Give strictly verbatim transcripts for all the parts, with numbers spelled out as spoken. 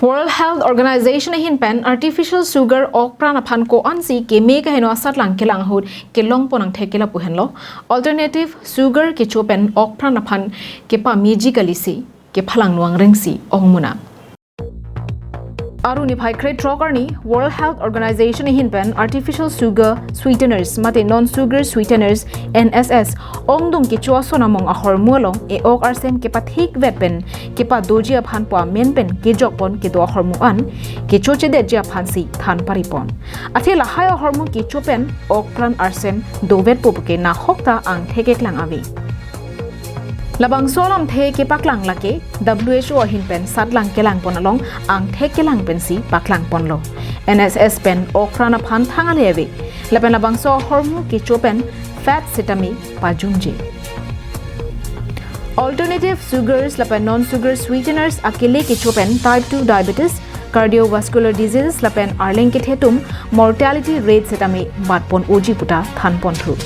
World Health Organization ahin pen artificial sugar okpran aphan ko-ansi keme kaheno asatlang kelang ahut kelongpon angthek ke lapu henlo. Alternative sugar kecho pen okpran aphan kepameji kalisi kephalang nuang rengsi ongmuna. Aru niphai krethrok arni World Health Organization ahin pen artificial sugar sweeteners mate non-sugar sweeteners, N S S, ongdung kecho ason among ahormu along e-ok arsem kepathik vet pen kepadoji aphan pu amen pen kejokpon kedo ahormu an kechochedetji aphansi than paripon. Athe lahai ahormu kecho pen okpran arsem dovetpo puke nahokta angthek keklang ave. Labangso alamthe kepaklang lake W H O ahin pen satlang kelangpon along angthek kelang pensi paklangponlo. N S S pen okpran aphan thang ale ave. Lapen labangso ahormu kecho pen fat sitame pajumje. Alternative sugars lapen non-sugar sweeteners akele kecho pen type two diabetes, cardiovascular diseases lapen arleng kethe atum mortality rate sitame batpon unji puta thanponthu.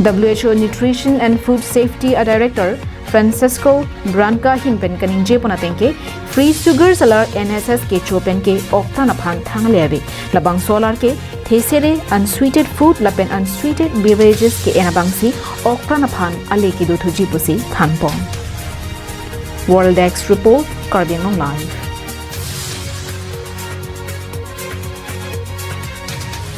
W H O Nutrition and Food Safety a Director Francisco Branca ahin pen kaningjepon atengke free sugars alar N S S kecho pen ke okpran aphan thang ale ave. Labangso alar ke thesere unsweetened food lapen unsweetened beverages ke-en abangsi okpran aphan ale kedothuji pusi thanpon. World Desk Report, Karbi Anglong Live.